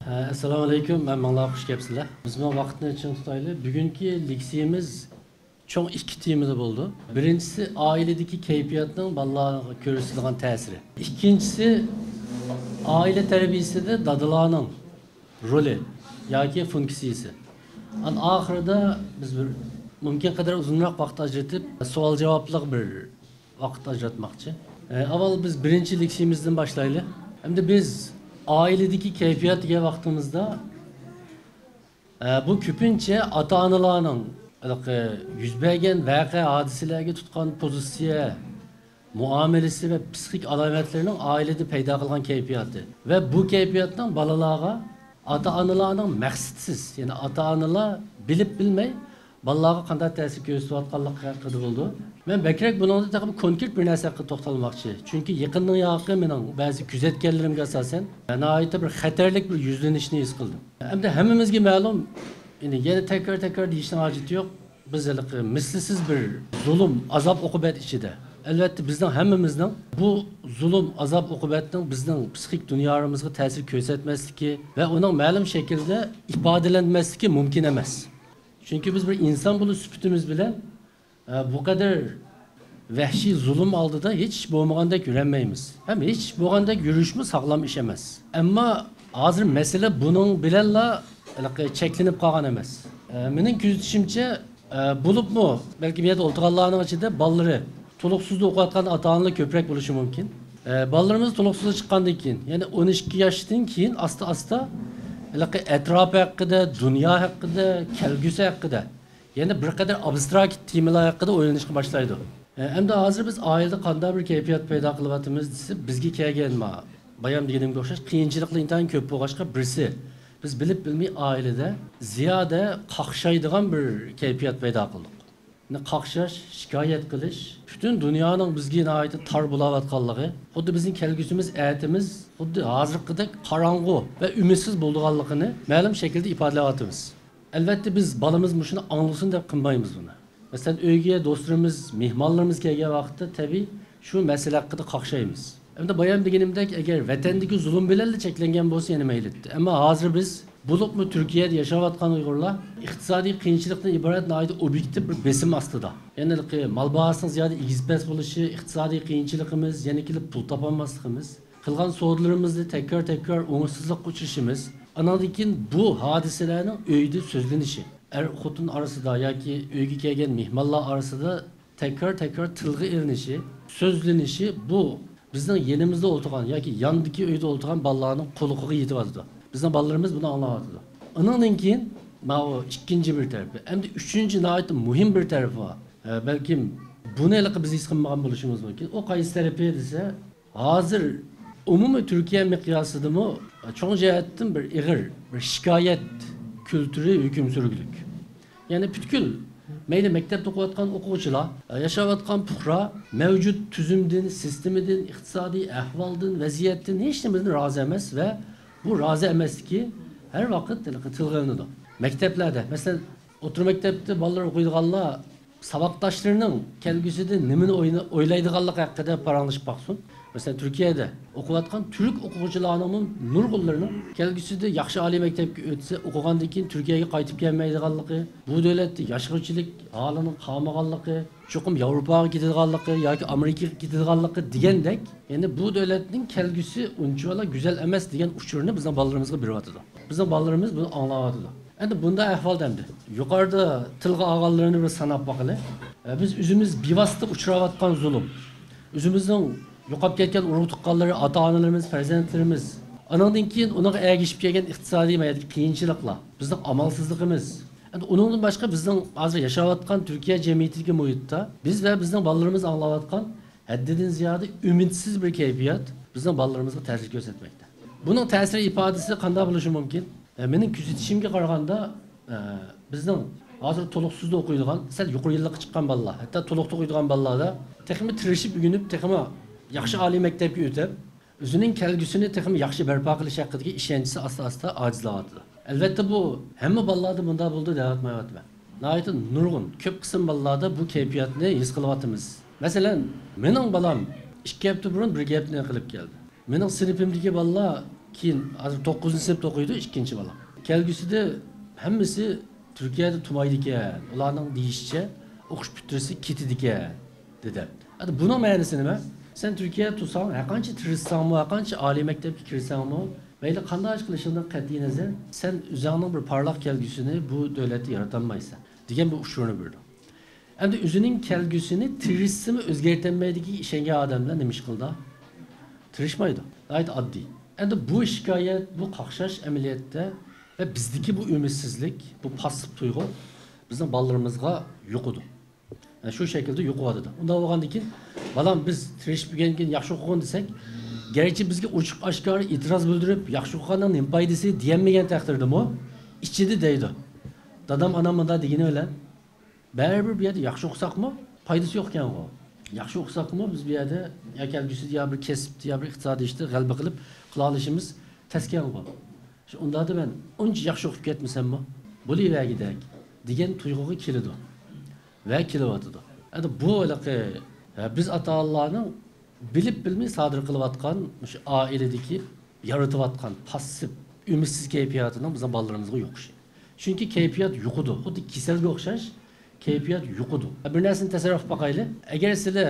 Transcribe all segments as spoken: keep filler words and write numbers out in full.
ئەسسالامۇ ئەلەيكۇم، ھەممىڭلار خۇش كەپسىلەر. بىزمۇ ۋاقىتنى چىڭ تۇتايلى. بۈگۈنكى لېكسىيىمىز چوڭ ئىككى تېمىدا بولىدۇ. بىرىنچىسى ئائىلىدىكى كەيپىياتنىڭ بالىلارغا كۆرسىتىدىغان تەسىرى. ئىككىنچىسى ئائىلە تەربىيىسىدە دادىلارنىڭ رولى ياكى فۇنكسىيىسى. ئان ئاخىرىدا بىز بىر مۇمكىن قەدەر ئۇزۇنراق ۋاقىت ئاجرىتىپ، سوئال-جاۋابلىق بىر ۋاقىت ئاجراتماقچى. ئە، ئاۋۋال بىز بىرىنچى لېكسىيىمىزدىن باشلايلى. ئەمدى بىز ئائىلىدىكى كەيپىيات دېگەن ۋاقتىمىزدا، ئە، بۇ كۆپىنچە ئاتا-ئانىلارنىڭ ھېلىقى يۈز بەرگەن ۋەقە-ھادىسىلەرگە تۇتقان پوزىتسىيە، مۇئامىلىسى ۋە پسىخىك ئالامەتلىرىنىڭ ئائىلىدە پەيدا قىلغان كەيپىياتى ۋە بۇ كەيپىياتنىڭ بالىلارغا ئاتا-ئانىلارنىڭ مەقسەتسىز، يەنى ئاتا-ئانىلار بىلىپ بىلمەي بالىلارغا قانداق تەسىر كۆرسىتىۋاتقانلىقى ھەققىدە بولىدۇ. مەن بەكرەك بۇنىڭدا تېخىمۇ كونكرېت بىر نەرسە ھەققىدە توختالماقچى. چۈنكى يېقىندىن ياقى مېنىڭ بەزى كۆزەتكەنلىرىمگە ئاساسەن، ناھايىتى بىر خەتەرلىك بىر يۈزلىنىشنى ھېس قىلدىم. ئەمدى ھەممىمىزگە مەلۇم، يەنە، يەنە تەكرار-تەكرار دېيىشنىڭ ھاجىتى يوق. بىز ھېلىقى مىسلىسىز بىر زۇلۇم، ئازاب-ئوقۇبەت ئىچىدە. ئەلۋەتتە، بىزنىڭ ھەممىمىزنىڭ بۇ زۇلۇم، ئازاب-ئوقۇبەتنىڭ بىزنىڭ پسىخىك دۇنيامىزغا تەسىر كۆرسەتمەسلىكى ۋە ئۇنىڭ مەلۇم شەكىلدە ئىپادىلەنمەسلىكى مۇمكىن ئەمەس. چۈنكى بىز بىر ئىنسان بولۇش سۈپىتىمىز بىلەن، ئە، بۇ قەدەر ۋەھشىي زۇلۇم ئالدىدا ھېچ ئىش بولمىغاندەك يۈرەلمەيمىز. ھەم ھېچ ئىش بولغاندەك يۈرۈشمۇ ساغلام ئىش ئەمەس. ئەمما ھازىر مەسىلە بۇنىڭ بىلەنلا ھېلىقى چەكلىنىپ قالغان ئەمەس. ئە، مېنىڭ كۆزىتىشىمچە، ئە، بولۇپمۇ بەلكى بۇ يەردە ئولتۇرغانلارنىڭ ئىچىدە بالىلىرى تولۇقسىزدا ئوقۇۋاتقان ئاتا-ئانىلار كۆپرەك بولۇشى مۇمكىن. ئە، بالىلىرىمىز تولۇقسىزغا چىققاندىن كېيىن، يەنى ئون ئىككى ياشتىن كېيىن ئاستا-ئاستا ھېلىقى ئەتراپى ھەققىدە، دۇنيا ھەققىدە، كەلگۈسى ھەققىدە، يەنە بىر قەدەر ئابستراكت تېمىلار ھەققىدە ئويلىنىشقا باشلايدۇ. ئە، ئەمدى ھازىر بىز ئائىلىدە قانداق بىر كەيپىيات پەيدا قىلىۋاتىمىز دېسە، بىزگە كەلگەن ما-، بايام دېگىنىمگە ئوخشاش قىيىنچىلىقلار ئىنتايىن كۆپ بولغاچقا، بىرسى، بىز بىلىپ بىلمەي ئائىلىدە زىيادە قاقشايدىغان بىر كەيپىيات پەيدا قىلدۇق. يەنى قاقشاش، شىكايەت قىلىش، پۈتۈن دۇنيانىڭ بىزگە ناھايىتى تار بولاۋاتقانلىقى، خۇددى بىزنىڭ كەلگۈسىمىز، ئەتىمىز خۇددى ھازىرقىدەك قاراڭغۇ ۋە ئۈمىدسىز بولىدىغانلىقىنى مەلۇم شەكىلدە ئىپادىلەۋاتىمىز. ئەلۋەتتە، بىز بالىمىز مۇشۇنى ئاڭلىسۇن دەپ قىلمايمىز بۇنى. مەسىلەن، ئۆيگە دوستلىرىمىز، مېھمانلىرىمىز كەلگەن ۋاقىتتا تەبىئىي شۇ مەسىلە ھەققىدە قاقشايمىز. ئەمدى بايام دېگىنىمدەك، ئەگەر ۋەتەندىكى زۇلۇم بىلەنلا چەكلەنگەن بولسا يەنە مەيلى ئىدى. ئەمما ھازىر بىز، بولۇپمۇ تۈركىيەدە ياشاۋاتقان ئۇيغۇرلار ئىقتىسادىي قىيىنچىلىقتىن ئىبارەت ناھايىتى ئوبيېكتىپ بىر بېسىم ئاستىدا. يەنى مال باھاسىنىڭ زىيادە ئېگىز-پەس بولۇشى، ئىقتىسادىي قىيىنچىلىقىمىز، يەنە كېلىپ پۇل تاپالماسلىقىمىز، قىلغان سودىلىرىمىزدا تەكرار-تەكرار ئوڭۇشسىزلىققا ئۇچرىشىمىز، ئانىڭدىن كېيىن بۇ ھادىسىلەرنىڭ ئۆيدە سۆزلىنىشى، ئەر-خوتۇن ئارىسىدا ياكى ئۆيگە كەلگەن مېھمانلار ئارىسىدا تەكرار-تەكرار تىلغا ئېلىنىشى، سۆزلىنىشى، بۇ بىزنىڭ يېنىمىزدا ئولتۇرغان ياكى ياندىكى ئۆيدە ئولتۇرغان بالىلارنىڭ قۇلىقىغا يېتىۋاتىدۇ. بىزنىڭ بالىلىرىمىز بۇنى ئاڭلاۋاتىدۇ. ئۇنىڭدىن كېيىن ماۋۇ ئىككىنچى بىر تەرىپى. ئەمدى ئۈچىنچى ناھايىتى مۇھىم بىر تەرىپى بار. ئە، بەلكىم بۇنى ھېلىقى بىز ھېس قىلمىغان بولۇشىمىز مۇمكىن. ئۇ قايسى تەرىپى دېسە، ھازىر ئومۇمىي تۈركىيە مىقياسىدىمۇ چوڭ جەھەتتىن بىر ئېغىر، بىر شىكايەت كۈلتۈرى ھۆكۈم سۈرگۈلۈك. يەنى پۈتكۈل، مەيلى مەكتەپتە ئوقۇۋاتقان ئوقۇغۇچىلار، ياشاۋاتقان پۇقرا مەۋجۇت تۈزۈمدىن، سىستېمىدىن، ئىقتىسادىي ئەھۋالدىن، ۋەزىيەتتىن ھېچنېمىدىن رازى ئەمەس ۋە بۇ رازى ئەمەسلىكى ھەر ۋاقىت تىلغا ئېلىنىدۇ. مەكتەپلەردە، مەسىلەن، ئوتتۇرا مەكتەپتە بالىلار ئوقۇيدىغانلار ساۋاقداشلىرىنىڭ كەلگۈسىدە نېمىنى ئوينا-، ئويلايدىغانلىقى ھەققىدە پاراڭلىشىپ باقسۇن. مەسىلەن، تۈركىيەدە ئوقۇۋاتقان تۈرك ئوقۇغۇچىلارنىڭمۇ نۇرغۇنلىرىنىڭ كەلگۈسىدە ياخشى ئالىي مەكتەپكە ئۆتسە، ئوقۇغاندىن كېيىن تۈركىيەگە قايتىپ كەلمەيدىغانلىقى، بۇ دۆلەتتە ياشىغۇچىلىك ھالىنىڭ قالمىغانلىقى، چوقۇم ياۋروپاغا كېتىدىغانلىقى ياكى ئامېرىكىغا كېتىدىغانلىقى دېگەندەك، يەنى بۇ دۆلەتنىڭ كەلگۈسى ئۇنچىۋالا گۈزەل ئەمەس دېگەن ئۇچۇرنى بىزنىڭ بالىلىرىمىزغا بېرىۋاتىدۇ. بىزنىڭ بالىلىرىمىز بۇنى ئاڭلاۋاتىدۇ. ئەمدى بۇنداق ئەھۋالدا ئەمدى يۇقىرىدا تىلغا ئالغانلىرىنى بىر ساناپ باقىلى. ئە، بىز ئۆزىمىز بىۋاسىتە ئۇچراۋاتقان زۇلۇم، ئۆزىمىزنىڭ يوقاپ كەتكەن ئۇرۇق-تۇغقانلىرى، ئاتا-ئانىلىرىمىز، پەرزەنتلىرىمىز، ئانىڭدىن كېيىن ئۇنىڭغا ئەگىشىپ كەلگەن ئىقتىسادىي مەيدىكى قىيىنچىلىقلار، بىزنىڭ ئامالسىزلىقىمىز. ئەمدى ئۇنىڭدىن باشقا بىزنىڭ ھازىر ياشاۋاتقان تۈركىيە جەمئىيىتىدىكى مۇھىتتا بىز ۋە بىزنىڭ بالىلىرىمىز ئاڭلاۋاتقان ھەددىدىن زىيادە ئۈمىدسىز بىر كەيپىيات بىزنىڭ بالىلىرىمىزغا تەسىر كۆرسەتمەكتە. بۇنىڭ تەسىر ئىپادىسى قانداق بولۇشى مۇمكىن؟ ئە، مېنىڭ كۆزىتىشىمگە قارىغاندا، ئە، بىزنىڭ ھازىر تولۇقسىزدا ئوقۇيدىغان، سەل يۇقىرى يىللىققا چىققان بالىلار، ھەتتا تولۇقتا ئوقۇيدىغان بالىلاردا تېخىمۇ تىرىشىپ ئۆگىنىپ، تېخىمۇ ياخشى ئالىي مەكتەپكە ئۆتۈپ، ئۆزىنىڭ كەلگۈسىنى تېخىمۇ ياخشى بەرپا قىلىش ھەققىدىكى ئىشەنچىسى ئاستا-ئاستا ئاجىزلاۋاتىدۇ. ئەلۋەتتە، بۇ ھەممە بالىلاردا بۇنداق بولىدۇ دەۋاتمايۋاتىمەن. ناھايىتى نۇرغۇن، كۆپ قىسىم بالىلاردا بۇ كەيپىياتنى ھېس قىلىۋاتىمىز. مەسىلەن، مېنىڭ بالام ئىككى ھەپتە بۇرۇن بىر گەپنى قىلىپ كەلدى. مېنىڭ سىنىپىمدىكى بالىلار كېيىن ھازىر توققۇزىنچى سىنىپتا ئوقۇيدۇ، ئىككىنچى بالا. كەلگۈسىدە ھەممىسى تۈركىيەدە تۇمايدىكەن، ئۇلارنىڭ دېيىشىچە ئوقۇش پۈتتۈرسە كېتىدىكەن، دېدى. ئەمدى بۇنىڭ مەنىسى نېمە؟ سەن تۈركىيەدە تۇرساڭ، ھەرقانچە تىرىشساڭمۇ، ھەرقانچە ئالىي مەكتەپكە كىرسەڭمۇ، مەيلى قانداق ئىش قىلىشىڭدىن قەتئىينەزەر، سەن ئۆزۈڭنىڭ بىر پارلاق كەلگۈسىنى بۇ دۆلەتتە يارىتالمايسەن، دېگەن بىر ئۇچۇرنى بېرىدۇ. ئەمدى ئۆزىنىڭ كەلگۈسىنى تىرىشسىمۇ ئۆزگەرتەلمەيدىكەنگە ئىشەنگەن ئادەملەر نېمە ئىش قىلىدۇ؟ تىرىشمايدۇ. ناھايىتى ئاددىي. ئەمدى بۇ شىكايەت، بۇ قاقشاش ئەمەلىيەتتە ۋە بىزدىكى بۇ ئۈمىدسىزلىك، بۇ پاسسىپ تۇيغۇ بىزنىڭ بالىلىرىمىزغا يۇقىدۇ. يەنى شۇ شەكىلدە يۇقۇۋاتىدۇ. ئۇنداق بولغاندىن كېيىن، بالام، بىز تىرىشىپ ئۆگەنگىن، ياخشى ئوقۇغىن دېسەك، گەرچە بىزگە ئوچۇق ئاشكارا ئېتىراز بىلدۈرۈپ، ياخشى ئوقۇغاننىڭ نېمە پايدىسى دېيەلمىگەن تەقدىردىمۇ، ئىچىدە دەيدۇ، دادام، ئانام مۇنداق دېگىنى بىلەن، بەرىبىر بۇ يەردە ياخشى ئوقۇساقمۇ پايدىسى يوقكەنغۇ. ياخشى ئوقۇساقمۇ بىز بۇ يەردە يا كەلگۈسىدە يا بىر كەسىپتە يا بىر ئىقتىسادىي ئىشتا غەلىبە قىلىپ قىلالىشىمىز تەسكەنغۇ. شۇ ئۇنداقتا مەن ئۇنچە ياخشى ئوقۇپ كەتمىسەممۇ بولۇۋەرگۈدەك دېگەن تۇيغۇغا كېلىدۇ ۋە كېلىۋاتىدۇ. ئەمدى بۇ ھېلىقى، ھە، بىز ئاتا-ئانىلارنىڭ بىلىپ بىلمەي سادىر قىلىۋاتقان مۇشۇ ئائىلىدىكى يارىتىۋاتقان پاسسىپ، ئۈمىدسىز كەيپىياتىنىڭ بىزنىڭ بالىلىرىمىزغا يۇقۇشى. چۈنكى كەيپىيات يۇقىدۇ، خۇددى كېسەلگە ئوخشاش كەيپىيات يۇقىدۇ. بىر نەرسىنى تەسەۋۋۇر قىلىپ باقايلى. ئەگەر سىلەر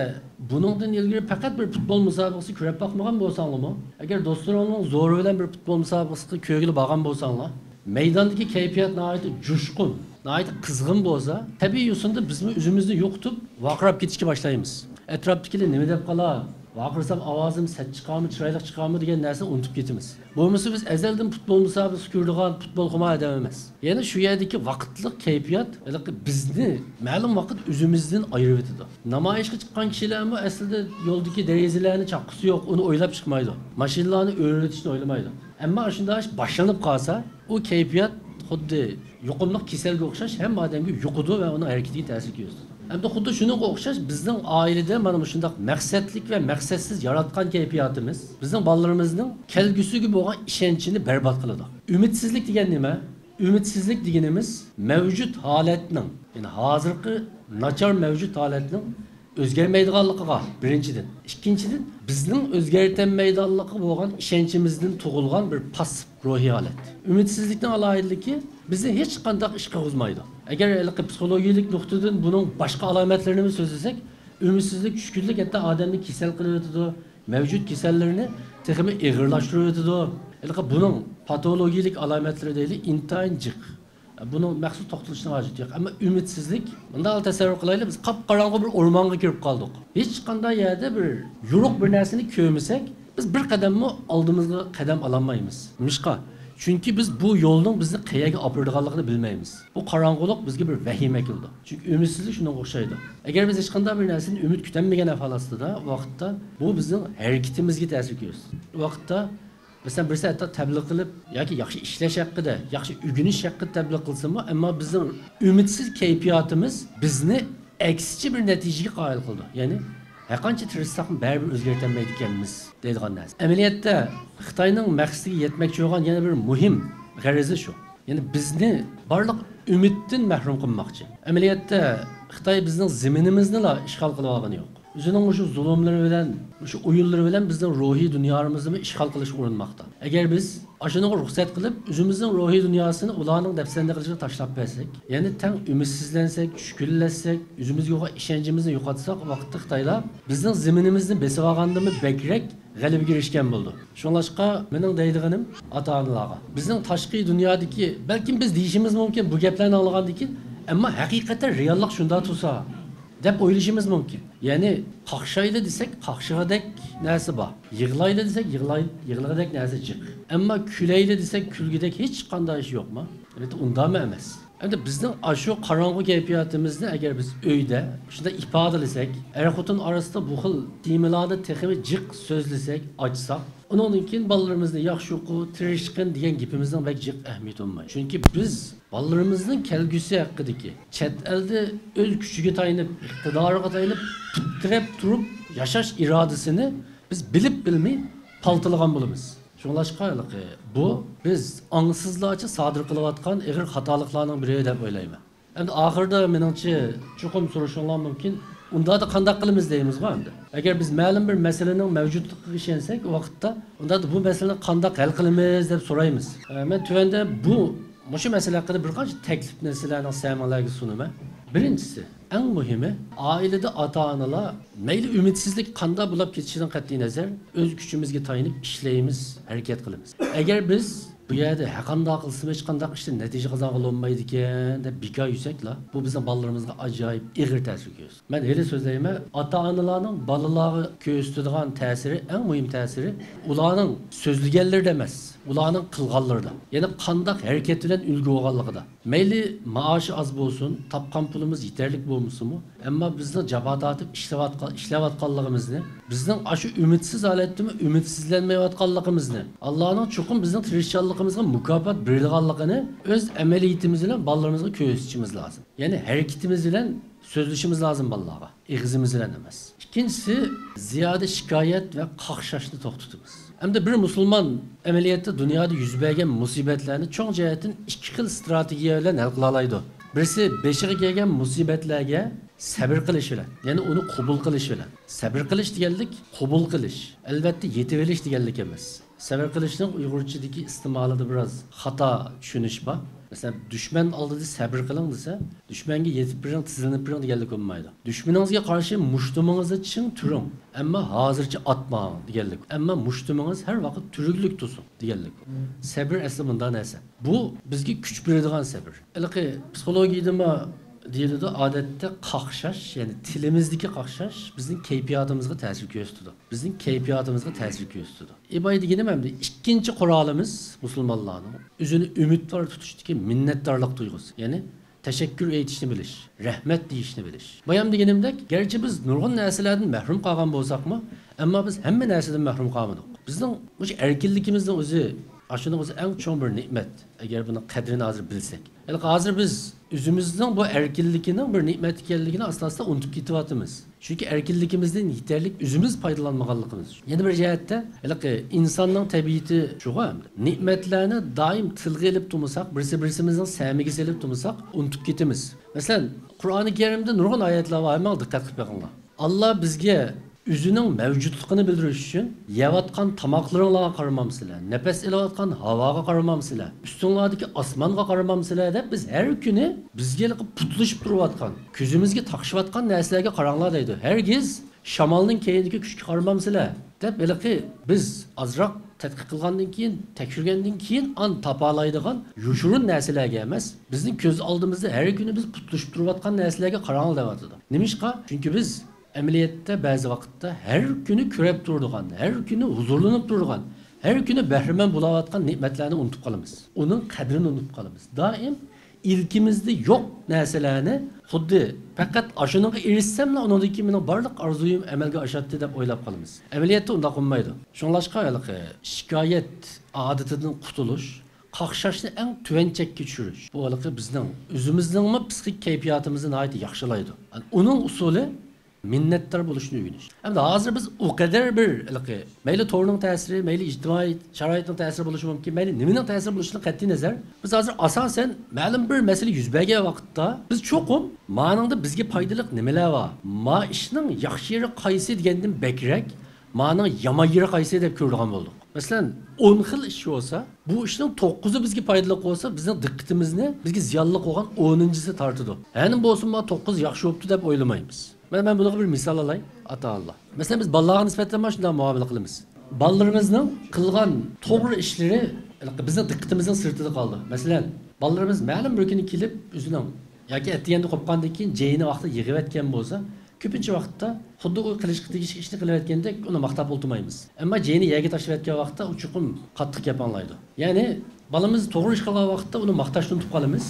بۇنىڭدىن ئىلگىرى پەقەت بىر پۇتبول مۇسابىقىسى كۆرۈپ باقمىغان بولساڭلارمۇ، ئەگەر دوستلىرىڭنىڭ زورى بىلەن بىر پۇتبول مۇسابىقىسىغا كۆرگىلى بارغان بولساڭلار، مەيداندىكى كەيپىيات ناھايىتى جۇشقۇن، ناھايىتى قىزغىن بولسا، تەبىئىي يوسۇندا بىزمۇ ئۆزىمىزنى يوقىتىپ، ۋارقىراپ كېتىشكە باشلايمىز. ئەتراپتىكىلەر نېمە دەپ قالار؟ ۋارقىرىسام ئاۋازىم سەت چىقارمۇ، چىرايلىق چىقارمۇ دېگەن نەرسىنى ئۇنتۇپ كېتىمىز. بولمىسا بىز ئەزەلدىن پۇتبول مۇسابىقىسى كۆرىدىغان پۇتبولخۇمار ئادەم ئەمەس. يەنى شۇ يەردىكى ۋاقىتلىق كەيپىيات ھېلىقى بىزنى مەلۇم ۋاقىت ئۆزىمىزدىن ئايرىۋېتىدۇ. نامايىشقا چىققان كىشىلەرمۇ ئەسلىدە يولدىكى دېرىزىلەرنى چاققۇسى يوق، ئۇنى ئويلاپ چىقمايدۇ. ماشىنىلارنى ئۆرۈۋېتىشنى ئويلىمايدۇ. ئەمما ئاشۇنداق ئىش باشلىنىپ قالسا، ئۇ كەيپىيات خۇددى يۇقۇملۇق كېسەلگە ئوخشاش ھەممە ئادەمگە يۇقىدۇ ۋە ئۇنىڭ ھەرىكىتىگە تەسىر كۆرسىتىدۇ. ئەمدى خۇددى شۇنىڭغا ئوخشاش بىزنىڭ ئائىلىدە مانا مۇشۇنداق مەقسەتلىك ۋە مەقسەتسىز ياراتقان كەيپىياتىمىز بىزنىڭ بالىلىرىمىزنىڭ كەلگۈسىگە بولغان ئىشەنچىنى بەربات قىلىدۇ. ئۈمىدسىزلىك دېگەن نېمە؟ ئۈمىدسىزلىك دېگىنىمىز مەۋجۇت ھالەتنىڭ، يەنى ھازىرقى ناچار مەۋجۇت ھالەتنىڭ ئۆزگەرمەيدىغانلىقىغا، بىرىنچىدىن. ئىككىنچىدىن، بىزنىڭ ئۆزگەرتەلمەيدىغانلىقىغا بولغان ئىشەنچىمىزدىن تۇغۇلغان بىر پاسسىپ روھىي ھالەت. ئۈمىدسىزلىكنىڭ ئالاھىدىلىكى بىزنى ھېچقانداق ئىشقا قىيغۇزمايدۇ. ئەگەر ھېلىقى پسىخولوگىيىلىك نۇقتىدىن بۇنىڭ باشقا ئالامەتلىرىنىمۇ سۆزلىسەك، ئۈمىدسىزلىك، چۈشكۈنلۈك ھەتتا ئادەمنى كېسەل قىلىۋېتىدۇ، مەۋجۇت كېسەللىرىنى تېخىمۇ ئېغىرلاشتۇرۇۋېتىدۇ. ھېلىقى بۇنىڭ پاتولوگىيىلىك ئالامەتلىرى دەيلى، ئىنتايىن جىق. بۇنىڭ مەخسۇس توختىلىشنىڭ ھاجىتى يوق. ئەمما ئۈمىدسىزلىك، مۇنداق تەسەۋۋۇر قىلايلى، بىز قاپقاراڭغۇ بىر ئورمانغا كىرىپ قالدۇق. ھېچقانداق يەردە بىر يورۇق بىر نەرسىنى كۆرمىسەك، بىز بىر قەدەممۇ ئالدىمىزغا قەدەم ئالالمايمىز. نېمىشقا؟ چۈنكى بىز بۇ يولنىڭ بىزنى قەيەرگە ئاپىرىدىغانلىقىنى بىلمەيمىز. بۇ قاراڭغۇلۇق بىزگە بىر ۋەھىمە ئەكېلىدۇ. چۈنكى ئۈمىدسىزلىك شۇنىڭغا ئوخشايدۇ. ئەگەر بىز ھېچقانداق بىر نەرسىدىن ئۈمىد كۈتەلمىگەن ئەھۋال ئاستىدا، ئۇ ۋاقىتتا بۇ بىزنىڭ ھەرىكىتىمىزگە تەسىر كۆرسىتىدۇ. ئۇ ۋاقىتتا مەسىلەن، بىرسى ھەتتا تەبلىغ قىلىپ ياكى ياخشى ئىشلەش ھەققىدە، ياخشى ئۆگىنىش ھەققىدە تەبلىغ قىلسىمۇ، ئەمما بىزنىڭ ئۈمىدسىز كەيپىياتىمىز بىزنى ئەكسىچە بىر نەتىجىگە قايىل قىلىدۇ. يەنى، ھەرقانچە تىرىشساقمۇ بەرىبىر ئۆزگەرتەلمەيدىكەنمىز دەيدىغان نەرسە. ئەمەلىيەتتە، خىتاينىڭ مەقسىتىگە يەتمەكچى بولغان يەنە بىر مۇھىم غەرىزى شۇ. يەنى بىزنى بارلىق ئۈمىدتىن مەھرۇم قىلماقچى. ئەمەلىيەتتە، خىتاي بىزنىڭ زېمىنىمىزنىلا ئىشغال قىلىۋالغىنى يوق. ئۆزىنىڭ مۇشۇ زۇلۇملىرى بىلەن، مۇشۇ ئويۇنلىرى بىلەن بىزنىڭ روھىي دۇنيامىزنىمۇ ئىشغال قىلىشقا ئۇرۇنماقتا. ئەگەر بىز ئاشۇنىڭغا رۇخسەت قىلىپ، ئۆزىمىزنىڭ روھىي دۇنياسىنى ئۇلارنىڭ دەپسەندە قىلىشىغا تاشلاپ بەرسەك، يەنى تەڭ ئۈمىدسىزلەنسەك، چۈشكۈنلەشسەك، ئۆزىمىزگە بولغان ئىشەنچىمىزنى يوقاتساق، ۋاقىتتا خىتايلار بىزنىڭ زېمىنىمىزنى بېسىۋالغاندىنمۇ بەكرەك غەلىبىگە ئېرىشكەن بولىدۇ. شۇڭلاشقا مېنىڭ دەيدىغىنىم ئاتا-ئانىلارغا، بىزنىڭ تاشقى دۇنيادىكى، بەلكىم بىز دېيىشىمىز مۇمكىن بۇ گەپلەرنى ئاڭلىغاندىن كېيىن، ئەمما ھەقىقەتەن رېئاللىق شۇنداق تۇرسا دەپ ئويلىشىمىز مۇمكىن. يەنى قاقشايلى دېسەك، قاقشىغۇدەك نەرسە بار. يىغلايلى دېسەك، يىغلاي-، يىغلىغۇدەك نەرسە جىق. ئەمما كۈلەيلى دېسەك، كۈلگۈدەك ھېچقانداق ئىش يوقما؟ ئەلۋەتتە، ئۇنداقمۇ ئەمەس. ئەمدى بىزنىڭ ئاشۇ قاراڭغۇ كەيپىياتىمىزنى ئەگەر بىز ئۆيدە شۇنداق ئىپادىلىسەك، ئەر-خوتۇن ئارىسىدا بۇ خىل تېمىلارنى تېخىمۇ جىق سۆزلىسەك، ئاچساق، ئۇنىڭدىن كېيىن بالىلىرىمىزنى ياخشى ئوقۇ، تىرىشقىن دېگەن گېپىمىزنىڭ بەك جىق ئەھمىيىتى بولمايدۇ. چۈنكى بىز بالىلىرىمىزنىڭ كەلگۈسى ھەققىدىكى، چەت ئەلدە ئۆز كۈچىگە تايىنىپ، ئىقتىدارىغا تايىنىپ، پىتىرەپ تۇرۇپ ياشاش ئىرادىسىنى بىز بىلىپ بىلمەي پالتىلىغان بولىمىز. شۇڭلاشقا ھېلىقى بۇ بىز ئاڭسىزلارچە سادىر قىلىۋاتقان ئېغىر خاتالىقلارنىڭ بىرى دەپ ئويلايمەن. ئەمدى ئاخىرىدا مېنىڭچە چوقۇم سورىشىڭلار مۇمكىن، ئۇنداقتا قانداق قىلىمىز دەيمىزغۇ ئەمدى. ئەگەر بىز مەلۇم بىر مەسىلىنىڭ مەۋجۇتلۇقىغا ئىشەنسەك، ئۇ ۋاقىتتا ئۇنداقتا بۇ مەسىلىنى قانداق ھەل قىلىمىز دەپ سورايمىز. ئە، مەن تۆۋەندە بۇ، مۇشۇ مەسىلە ھەققىدە بىر قانچە تەكلىپ نەرسىلەرنىڭ سەمەڭلەرگە سۇنىمەن. بىرىنچىسى، ئەڭ مۇھىمى، ئائىلىدە ئاتا-ئانىلار مەيلى ئۈمىدسىزلىك قانداق بولاپ كېتىشىدىن قەتئىينەزەر، ئۆز كۈچىمىزگە تايىنىپ ئىشلەيمىز، ھەرىكەت قىلىمىز. ئەگەر بىز بۇ يەردە ھەقانداق قىلسىمۇ ھېچقانداق ئىشتىن نەتىجە قازانغىلى بولمايدىكەن دەپ بىكار يۈرسەكلا، بۇ بىزنىڭ بالىلىرىمىزغا ئاجايىپ ئېغىر تەسىر كۆرسىتىدۇ. مەن ھېلى سۆزلەيمەن، ئاتا-ئانىلارنىڭ بالىلارغا كۆرسىتىدىغان تەسىرى، ئەڭ مۇھىم تەسىرى ئۇلارنىڭ سۆزلىگەنلىرىدە ئەمەس، ئۇلارنىڭ قىلغانلىرىدا. يەنى قانداق ھەرىكەت بىلەن ئۈلگە بولغانلىقىدا. مەيلى مائاشى ئاز بولسۇن، تاپقان پۇلىمىز يېتەرلىك بولمىسىمۇ، ئەمما بىزنىڭ جاپا تارتىپ ئىشلەۋاتقان، ئىشلەۋاتقانلىقىمىزنى، بىزنىڭ ئاشۇ ئۈمىدسىز ھالەتتىمۇ ئۈمىدسىزلەنمەيۋاتقانلىقىمىزنى، ئاللانىڭ چوقۇم بىزنىڭ تىرىشچانلىقىمىزغا مۇكاپات بېرىدىغانلىقىنى ئۆز ئەمەلىيىتىمىز بىلەن بالىلىرىمىزغا كۆرسىتىشىمىز لازىم. يەنى ھەرىكىتىمىز بىلەن سۆزلىشىمىز لازىم بالىلارغا. ئېغىزىمىز بىلەن ئەمەس. ئىككىنچىسى، زىيادە شىكايەت ۋە قاقشاشنى توختىتىمىز. ئەمدى بىر مۇسۇلمان ئەمەلىيەتتە دۇنيادا يۈز بەرگەن مۇسىبەتلەرنى چوڭ جەھەتتىن ئىككى خىل ئىستراتېگىيە بىلەن ھەل قىلالايدۇ. بىرسى بېشىغا كەلگەن مۇسىبەتلەرگە سەبىر قىلىش بىلەن، يەنى ئۇنى قوبۇل قىلىش بىلەن. سەبىر قىلىش دېگەنلىك قوبۇل قىلىش، ئەلۋەتتە يېتىۋېلىش دېگەنلىك ئەمەس. سەۋر قىلىشنىڭ ئۇيغۇرچىدىكى ئىستېمالىدا بىراز خاتا چۈشىنىش بار. مەسىلەن، دۈشمەن ئالدىدا سەبر قىلىڭ دېسە، دۈشمەنگە يېتىپ بېرىڭ، تىزلىنىپ بېرىڭ دېگەنلىك بولمايدۇ. دۈشمىنىڭىزگە قارشى مۇشتۇمىڭىزنى چىڭ تۈرۈڭ، ئەمما ھازىرچە ئاتماڭ دېگەنلىك. ئەمما مۇشتۇمىڭىز ھەر ۋاقىت تۈرۈكلۈك تۇرسۇن دېگەنلىك. سەبر ئەسلى مۇنداق نەرسە. بۇ بىزگە كۈچ بېرىدىغان سەبر. ھېلىقى پسىخولوگىيىدىمۇ دېيىلىدۇ، ئادەتتە قاقشاش، يەنى تىلىمىزدىكى قاقشاش بىزنىڭ كەيپىياتىمىزغا تەسىر كۆرسىتىدۇ. بىزنىڭ كەيپىياتىمىزغا تەسىر كۆرسىتىدۇ. ئىباي دېگىنىم ئەمدى ئىككىنچى قورالىمىز مۇسۇلمانلارنىڭ ئۆزىنى ئۈمىدۋار تۇتۇشتىكى مىننەتدارلىق تۇيغۇسى. يەنى تەشەككۈر ئېيتىشنى بىلىش، رەھمەت دېيىشنى بىلىش. بايام دېگىنىمدەك، گەرچە بىز نۇرغۇن نەرسىلەردىن مەھرۇم قالغان بولساقمۇ، ئەمما بىز ھەممە نەرسىدىن مەھرۇم قالمىدۇق. بىزنىڭ مۇشۇ ئەركىنلىكىمىزنىڭ ئۆزى، ئاشۇنىڭ ئۆزى ئەڭ چوڭ بىر نېمەت، ئەگەر بۇنىڭ قەدرىنى ھازىر بىلسەك. ھېلىقى ھازىر بىز ئۆزىمىزنىڭ بۇ ئەركىنلىكىنىڭ بىر نېمەت ئىكەنلىكىنى ئاستا-ئاستا ئۇنتۇپ كېتىۋاتىمىز. چۈنكى ئەركىنلىكىمىزدىن يېتەرلىك ئۆزىمىز پايدىلانمىغانلىقىمىز. يەنە بىر جەھەتتە، ھېلىقى ئىنساننىڭ تەبىئىتى شۇغۇ ئەمدى. نېمەتلەرنى دائىم تىلغا ئېلىپ تۇرمىساق، بىرسى-بىرسىمىزنىڭ سەمىگە سېلىپ تۇرمىساق، ئۇنتۇپ كېتىمىز. مەسىلەن، قۇرئانى كەرىمدە نۇرغۇن ئايەتلەر بار، ھەممىڭ دىققەت قىلىپ بېقىڭلار. ئاللا بىزگە ئۆزىنىڭ مەۋجۇتلۇقىنى بىلدۈرۈش ئۈچۈن، يەۋاتقان تاماقلىرىڭلارغا قارىمامسىلەر، نەپەس ئېلىۋاتقان ھاۋاغا قارىمامسىلەر، ئۈستۈڭلاردىكى ئاسمانغا قارىمامسىلەر دەپ، بىز ھەر كۈنى بىزگە ھېلىقى پۇتلىشىپ تۇرۇۋاتقان، كۆزىمىزگە تاقىشىۋاتقان نەرسىلەرگە قاراڭلار دەيدۇ. ھەرگىز شامالنىڭ كەينىدىكى كۈچكە قارىمامسىلەر دەپ، ھېلىقى بىز ئازراق تەتقىق قىلغاندىن كېيىن، تەكشۈرگەندىن كېيىن ئان تاپالايدىغان يوشۇرۇن نەرسىلەرگە ئەمەس، بىزنىڭ كۆز ئالدىمىزدا ھەر كۈنى بىز پۇتلىشىپ تۇرۇۋاتقان نەرسىلەرگە قاراڭلار دەۋاتىدۇ. نېمىشقا؟ چۈنكى بىز ئەمەلىيەتتە بەزى ۋاقىتتا ھەر كۈنى كۆرۈپ تۇرىدىغان، ھەر كۈنى ھۇزۇرلىنىپ تۇرىدىغان، ھەر كۈنى بەھرىمەن بولاۋاتقان نېمەتلەرنى ئۇنتۇپ قالىمىز. ئۇنىڭ قەدرىنى ئۇنتۇپ قالىمىز. دائىم ئىلكىمىزدە يوق نەرسىلەرنى خۇددى پەقەت ئاشۇنىڭغا ئېرىشسەملا ئۇنىڭدىن كېيىن مېنىڭ بارلىق ئارزۇيۇم ئەمەلگە ئاشاتتى دەپ ئويلاپ قالىمىز. ئەمەلىيەتتە ئۇنداق بولمايدۇ. شۇڭلاشقا ھېلىقى شىكايەت ئادىتىدىن قۇتۇلۇش، قاقشاشنى ئەڭ تۆۋەن چەككە چۈشۈرۈش. بۇ ھېلىقى بىزنىڭ ئۆزىمىزنىڭمۇ پسىخىك كەيپىياتىمىزنى ناھايىتى ياخشىلايدۇ. ئۇنىڭ ئۇسۇلى مىننەتدار بولۇشنى ئۆگىنىش. ئەمدى ھازىر بىز ئۇ قەدەر بىر ھېلىقى، مەيلى تورنىڭ تەسىرى، مەيلى ئىجتىمائىي شارائىتنىڭ تەسىرى بولۇشى مۇمكىن، مەيلى نېمىنىڭ تەسىرى بولۇشىدىن قەتئىينەزەر، بىز ھازىر ئاساسەن مەلۇم بىر مەسىلە يۈز بەرگەن ۋاقىتتا بىز چوقۇم مانىڭدا بىزگە پايدىلىق نېمىلەر بار، ما ئىشنىڭ ياخشى يېرى قايسى دېگەندىن بەكرەك مانىڭ يامان يېرى قايسى دەپ كۆرىدىغان بولدۇق. مەسىلەن، ئون خىل ئىش بولسا، بۇ ئىشنىڭ توققۇزى بىزگە پايدىلىق بولسا، بىزنىڭ دىققىتىمىزنى بىزگە زىيانلىق بولغان ئونىنچىسى تارتىدۇ. ھەنە بولسۇن، ما توققۇز ياخشى بوپتۇ دەپ ئويلىمايمىز. مانا مەن بۇنىڭغا بىر مىسال ئالاي، ئاتا-ئانىلار. مەسىلەن، بىز بالىلارغا نىسبەتەن مانا شۇنداق مۇئامىلە قىلىمىز. بالىلىرىمىزنىڭ قىلغان توغرا ئىشلىرى بىزنىڭ دىققىتىمىزنىڭ سىرتىدا قالىدۇ. مەسىلەن، بالىلىرىمىز مەلۇم بىر كۈنى كېلىپ، ئۆزىنىڭ ياكى ئەتىگەندە قوپقاندىن كېيىن جېيىنى ۋاقتىدا يىغىۋەتكەن بولسا، كۆپىنچە ۋاقىتتا خۇددى ئۇ قىلىشقا تېگىشلىك ئىشنى قىلىۋەتكەندەك ئۇنى ماختاپ ئولتۇرمايمىز. ئەمما جېيىنى يەرگە تاشلىۋەتكەن ۋاقىتتا ئۇ چوقۇم قاتتىق گەپ ئاڭلايدۇ. يەنى بالىمىز توغرا ئىش قىلغان ۋاقىتتا ئۇنى ماختاشنى ئۇنتۇپ قالىمىز.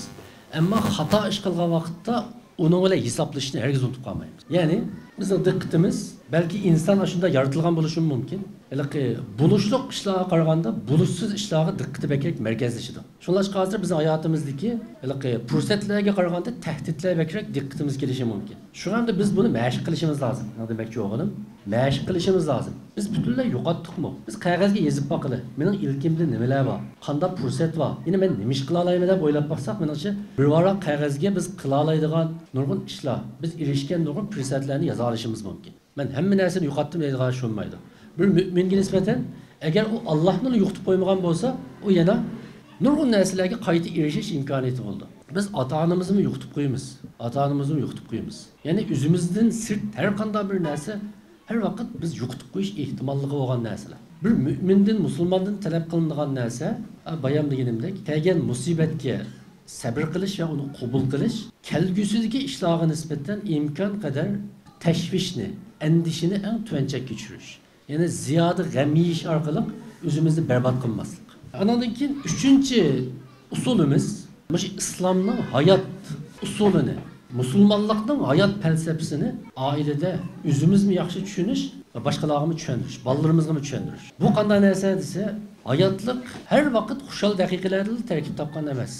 ئەمما خاتا ئىش قىلغان ۋاقىتتا ئۇنىڭ بىلەن ھېسابلىشىشنى ھەرگىز ئۇنتۇپ قالمايمىز. يەنى بىزنىڭ دىققىتىمىز بەلكى ئىنسان ئاشۇنداق يارىتىلغان بولۇشىمۇ مۇمكىن. ھېلىقى بولۇشلۇق ئىشلارغا قارىغاندا بولۇشسىز ئىشلارغا دىققىتى بەكرەك مەركەزلىشىدۇ. شۇڭلاشقا ھازىر بىزنىڭ ھاياتىمىزدىكى ھېلىقى پۇرسەتلەرگە قارىغاندا تەھدىتلەر بەكرەك دىققىتىمىزگە كېلىشى مۇمكىن. شۇڭا ئەمدى بىز بۇنى مەشىق قىلىشىمىز لازىم. مانا دېمەكچى بولغىنىم، مەشىق قىلىشىمىز لازىم. بىز پۈتۈنلەي يوقاتتۇقمۇ؟ بىز قەغەزگە يېزىپ باقىلى. مېنىڭ ئىلكىمدە نېمىلەر بار؟ قانداق پۇرسەت بار؟ يەنە مەن نېمە ئىش قىلالايمەن دەپ ئويلاپ باقساق، مېنىڭچە، بىر ۋاراق قەغەزگە بىز قىلالايدىغان نۇرغۇن ئىشلار، بىز ئېرىشكەن نۇرغۇن پۇرسەتلەرنى يازالىشىمىز مۇمكىن. مەن ھەممە نەرسىنى يوقاتتىم دەيدىغان ئىش بولمايدۇ. بىر مۆمىنگە نىسبەتەن، ئەگەر ئۇ ئاللاھنىلا يوقىتىپ قويمىغان بولسا، ئۇ يەنە نۇرغۇن نەرسىلەرگە قايتا ئېرىشىش ئىمكانىيىتى بولىدۇ. بىز ئاتا-ئانىمىزنىمۇ يوقىتىپ قويىمىز. ئاتا-ئانىمىزنىمۇ يوقىتىپ قويىمىز. يەنى ئۆزىمىزدىن سىرت ھەر قانداق بىر نەرسە ھەر ۋاقىت بىز يوقىتىپ قويۇش ئېھتىماللىقى بولغان نەرسىلەر. بىر مۆمىندىن، مۇسۇلماندىن تەلەپ قىلىنىدىغان نەرسە، بايام دېگىنىمدەك، كەلگەن مۇسىبەتكە سەبرى قىلىش ۋە ئۇنى قوبۇل قىلىش، كەلگۈسىدىكى ئىشلارغا نىسبەتەن ئىمكان قەدەر تەشۋىشنى، ئەندىشىنى ئەڭ تۆۋەن چەككە چۈشۈرۈش. يەنى زىيادە غەم يېيىش ئارقىلىق ئۆزىمىزنى بەربات قىلماسلىق. ئانىڭدىن كېيىن ئۈچىنچى ئۇسۇلىمىز، مۇشۇ ئىسلامنىڭ ھايات ئۇسۇلىنى، مۇسۇلمانلىقنىڭ ھايات پەلسەپىسىنى ئائىلىدە ئۆزىمىزمۇ ياخشى چۈشىنىش ۋە باشقىلارغىمۇ چۈشەندۈرۈش، بالىلىرىمىزغىمۇ چۈشەندۈرۈش. بۇ قانداق نەرسە دېسە، ھاياتلىق ھەر ۋاقىت خۇشال دەقىقىلەردىلا تەركىب تاپقان ئەمەس.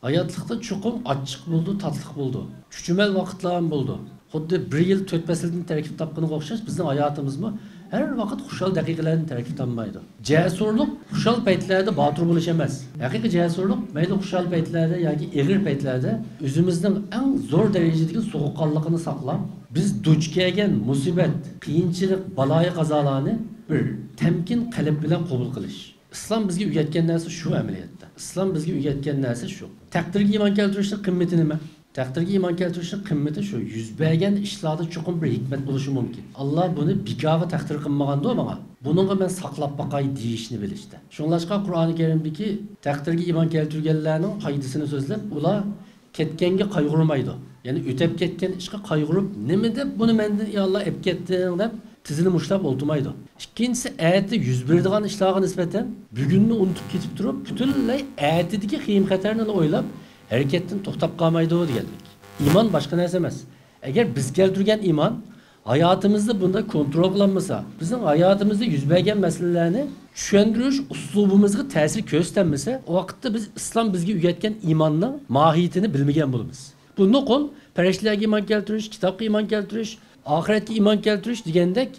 ھاياتلىقتا چوقۇم ئاچچىق بولىدۇ، تاتلىق بولىدۇ. چۈچۈمەل ۋاقىتلارمۇ بولىدۇ. خۇددى بىر يىل تۆت پەسىلدىن تەركىب تاپقىنىغا ئوخشاش، بىزنىڭ ھاياتىمىزمۇ ھەر ۋاقىت خۇشال دەقىقىلەردىن تەركىب تاپمايدۇ. جەسۇرلۇق خۇشال پەيتلەردە باتۇر بولۇش ئەمەس. ھەقىقىي جەسۇرلۇق مەيلى خۇشال پەيتلەردە ياكى ئېغىر پەيتلەردە ئۆزىمىزنىڭ ئەڭ زور دەرىجىدىكى سوغۇققانلىقىنى ساقلاپ، بىز دۇچ كەلگەن مۇسىبەت، قىيىنچىلىق، بالايىقازالارنى بىر تەمكىن قەلب بىلەن قوبۇل قىلىش. ئىسلام بىزگە ئۆگەتكەن نەرسە شۇ ئەمەلىيەتتە. ئىسلام بىزگە ئۆگەتكەن نەرسە شۇ. تەقدىرگە ئىمان كەلتۈرۈشنىڭ قىممىتى نېمە؟ تەقدىرگە ئىمان كەلتۈرۈشنىڭ قىممىتى شۇ. يۈز بەرگەن ئىشلاردا چوقۇم بىر ھېكمەت بولۇشى مۇمكىن. ئاللا بۇنى بىكارغا تەقدىر قىلمىغاندۇ ماڭا. بۇنىڭغا مەن ساقلاپ باقاي دېيىشنى بىلىشتە. شۇڭلاشقا قۇرئانى كەرىمدىكى تەقدىرگە ئىمان كەلتۈرگەنلەرنىڭ پايدىسىنى سۆزلەپ، ئۇلار كەتكەنگە قايغۇرمايدۇ. يەنى ئۆتەپ كەتكەن ئىشقا قايغۇرۇپ، نېمە دەپ بۇنى مەندىن، يا ئاللا، ئەپ كەتتىڭ دەپ تىزىنى مۇشتلاپ ئولتۇرمايدۇ. ئىككىنچىسى، ئەتە يۈز بېرىدىغان ئىشلارغا نىسبەتەن بۈگۈننى ئۇنتۇپ كېتىپ تۇرۇپ، پۈتۈنلەي ئەتىدىكى خېيىم-خەتەرنىلا ئويلاپ، ھەرىكەتتىن توختاپ قالمايدۇ دېگەنلىك. ئىمان باشقا نەرسە ئەمەس. ئەگەر بىز كەلتۈرگەن ئىمان ھاياتىمىزدا بۇنداق كونترول قىلالمىسا، بىزنىڭ ھاياتىمىزدا يۈز بەرگەن مەسىلىلەرنى چۈشەندۈرۈش ئۇسلۇبىمىزغا تەسىر كۆرسىتەلمىسە، ئۇ ۋاقىتتا بىز ئىسلام بىزگە ئۆگەتكەن ئىماننىڭ ماھىيىتىنى بىلمىگەن بولىمىز. بۇ نوقۇل پەرىشتىلەرگە ئىمان كەلتۈرۈش، كىتابقا ئىمان كەلتۈرۈش، ئاخىرەتكە ئىمان كەلتۈرۈش دېگەندەك